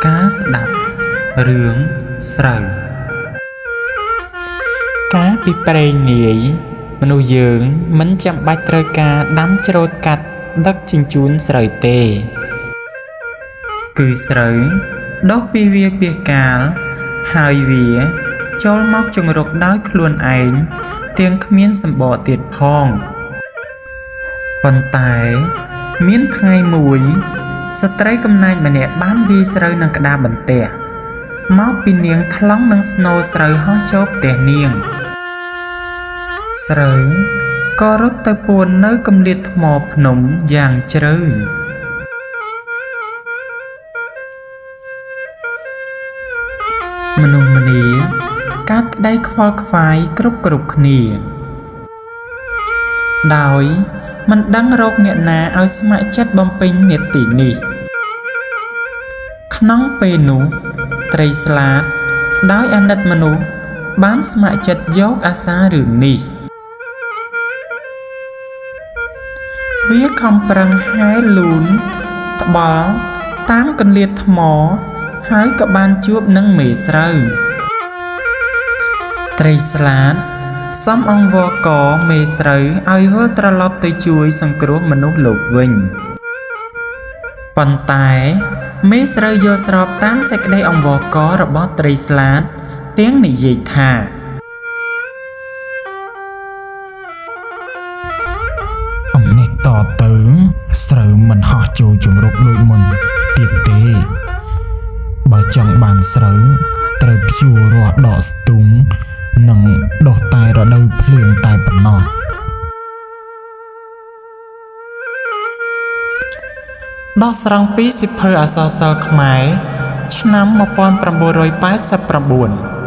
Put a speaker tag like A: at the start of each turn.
A: ការស្ដាប់រឿងស្រូវកាលពីព្រេងនាយមនុស្សយើងមិនចាំបាច់ត្រូវការដាំច្រូតកាត់ដឹកជញ្ជូនស្រូវទេ គឺស្រូវដុះពីវាលពាសកាលហើយវាចូលមកជង្រុកដោយខ្លួនឯងទាំងគ្មានសម្បកទៀតផងប៉ុន្តែមានថ្ងៃមួយស្ត្រីកំណាចម្នាក់បានវាយស្រូវនឹងក្តារបន្ទះមកពីនាងថ្លង់នឹងស្នូលស្រូវហោះចូលផ្ទះនាងស្រូវក៏រត់ទៅពួននៅគម្លាតថ្មភ្នំយ៉ាងជ្រៅមនុស្សម្នាកើតក្តីខ្វល់ខ្វាយគ្រប់ៗគ្នាដោយមិនដឹងរកអ្នកណាឲ្យស្ម័គ្រចិត្តបំពេញនេតិនេះក្នុងពេលនោះត្រីស្លាតដោយអាណិតមនុស្សបានស្ម័គ្រចិត្តយកអាសារឿងនេះវាខំប្រឹងហែលូនត្បល់តាមកន្លៀតថ្មហើយក៏បានជួបនឹងមេស្រូវត្រីស្លាតសំអង្វរកមេស្រូវឲ្យវិលត្រឡប់ទៅជួយសង្គ្រោះមនុស្សលោកវិញប៉ុន្តែមេស្រូវយល់ស្របតាមសេចក្តីអង្វរករបស់ត្រីស្លាតទាំងនិយាយថា
B: អំនេះតទៅស្រូវមិនហោះចូលជង្រុកដូចមុនទៀតទេបើចង់បានស្រូវត្រូវភ្ជួររាស់ដកស្ទូងនិងដុះតែរដូវភ្លៀងតែប៉ុណ្ណោះ
A: ដោះស្រង់ពីសៀវភៅអក្សរសិល្ប៍ខ្មែរឆ្នាំ1989។